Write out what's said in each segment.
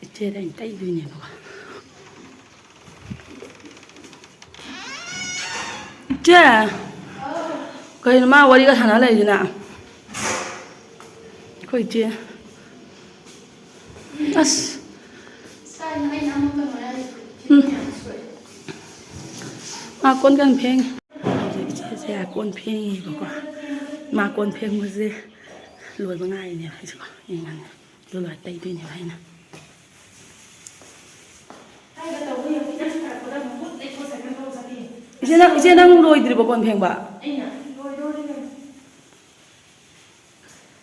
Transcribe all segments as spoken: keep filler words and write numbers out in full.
ꯏꯆꯦꯗ ꯑꯩꯅ ꯇꯩꯗꯣꯏꯅꯦꯕꯀꯣ꯫ ꯏꯆꯦ, ꯀꯩꯅꯣ ꯃꯥ ꯋꯥꯔꯤꯒ ꯁꯥꯟꯅ ꯂꯩꯔꯤꯁꯤꯅ? ꯑꯩꯈꯣꯏ ꯏꯆꯦ꯫ ꯑꯁ꯫ ꯎꯝ꯫ ꯃꯥ ꯀꯣꯟ ꯀꯟꯅ ꯐꯦꯡꯉꯤ꯫ ꯍꯧꯖꯤꯛ ꯏꯆꯦꯁꯦ ꯀꯣꯟ ꯐꯦꯡꯉꯤꯕꯀꯣ꯫ ꯃꯥ ꯀꯣꯟ ꯐꯦꯡꯕꯁꯦ ꯂꯣꯏꯕ ꯉꯥꯏꯔꯤꯅꯦꯕ ꯑꯩꯁꯦꯀꯣ꯫ ꯌꯦꯡꯉꯅꯤ꯫ ꯑꯗꯨ ꯂꯣꯏꯔ ꯇꯩꯗꯣꯏꯅꯦꯕ ꯑꯩꯅ꯫ ꯏꯆꯦ ꯅꯪ, ꯏꯆꯦ ꯅꯪ ꯂꯣꯏꯗ꯭ꯔꯤꯕꯣ ꯀꯣꯟ ꯐꯦꯡꯕ?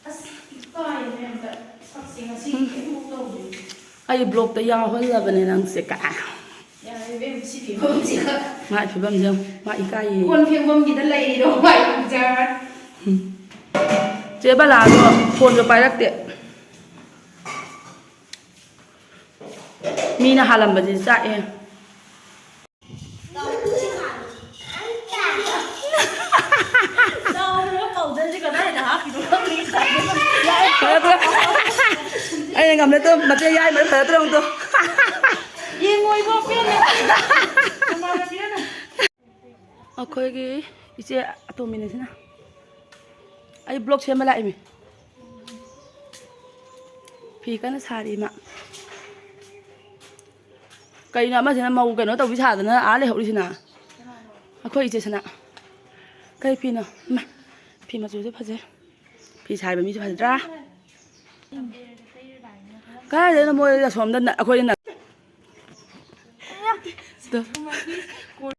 ꯑꯁ, ꯏꯀꯥꯏꯌꯦ ꯃꯌꯥꯝꯗ꯫ ꯁꯛꯁꯦ ꯉꯁꯤ ꯎꯝ꯫ ꯀꯩꯝ ꯇꯧꯗ꯭ꯔꯤ꯫ ꯑꯩ ꯕ꯭ꯂꯣꯛꯇ ꯌꯥꯎꯍꯜꯂꯕꯅꯦ ꯅꯪꯁꯦ ꯀꯥꯏ꯫ ꯌꯥꯔꯦ ꯏꯕꯦꯝꯃ, ꯁꯤ ꯐꯤꯕꯝꯁꯤꯒ꯫ ꯃꯥꯏ ꯐꯤꯕꯝꯁꯦ ꯌꯦꯡꯉꯨ꯫ ꯃꯥ ꯏꯀꯥꯏꯌꯦ꯫ ꯀꯣꯟ ꯐꯦꯡꯐꯝꯒꯤꯗ ꯂꯩꯔꯤꯗꯣ ꯃꯥꯏ ꯄꯨꯖꯔ꯫ ꯎꯝ꯫ ꯆꯦ ꯕꯂꯥꯗꯣ ꯐꯣꯟꯁꯨ ꯄꯥꯏꯔꯛꯇꯦ꯫ ꯃꯤꯅ ꯍꯥꯜꯂꯝꯕꯁꯦ ꯆꯥꯛꯑꯦ꯫ ꯆꯥꯎꯈ꯭ꯔꯕ powderꯁꯦ ꯀꯗꯥꯏꯗ ꯍꯥꯞꯄꯤꯅꯣ ꯈꯪꯗꯦ ꯉꯁꯥꯏꯗꯒꯤ꯫ ꯐꯔꯗ꯭ꯔꯣ? ꯑꯩꯅ ꯉꯝꯅ ꯇꯧ ꯃꯆꯦ ꯌꯥꯏꯃ ꯐꯔꯗ꯭ꯔꯣ ꯑꯃꯨꯛꯇꯣ? ꯌꯦꯡꯉꯣ ꯏꯕꯣ ꯄꯦꯟꯅ꯫ ꯅꯃꯥꯟꯅꯕꯤꯅ꯫ ꯑꯩꯈꯣꯏꯒꯤ ꯏꯆꯦ ꯑꯇꯣꯝꯕꯤꯅꯦ ꯁꯤꯅ꯫ ꯑꯩ vlog ꯁꯦꯝꯕ ꯂꯥꯛꯏꯃꯤ꯫ ꯐꯤ ꯀꯟꯅ ꯁꯥꯔꯤ ꯏꯃꯥ꯫ ꯀꯩꯅꯣ ꯑꯃꯁꯤꯅ ꯃꯧ ꯀꯩꯅꯣ ꯇꯧꯕꯤ ꯁꯥꯗꯅ ꯑꯥ ꯂꯩꯍꯧꯔꯤꯁꯤꯅ? ꯑꯩꯈꯣꯏ ꯏꯆꯦꯁꯤꯅ꯫ ꯀꯩ ꯐꯤꯅꯣ? ꯏꯃꯥ, ꯐꯤ ꯃꯆꯨꯁꯦ ꯐꯖꯩ꯫ ꯐꯤ ꯁꯥꯔꯤꯕ ꯃꯤꯁꯦ ꯐꯖꯗ꯭ꯔꯥ? ꯀꯥꯏꯗꯩꯅꯣ ꯃꯣꯏ ꯑꯁꯣꯝꯗ ꯅ-, ꯑꯩꯈꯣꯏꯗ ꯅ-, ꯁꯤꯗ꯫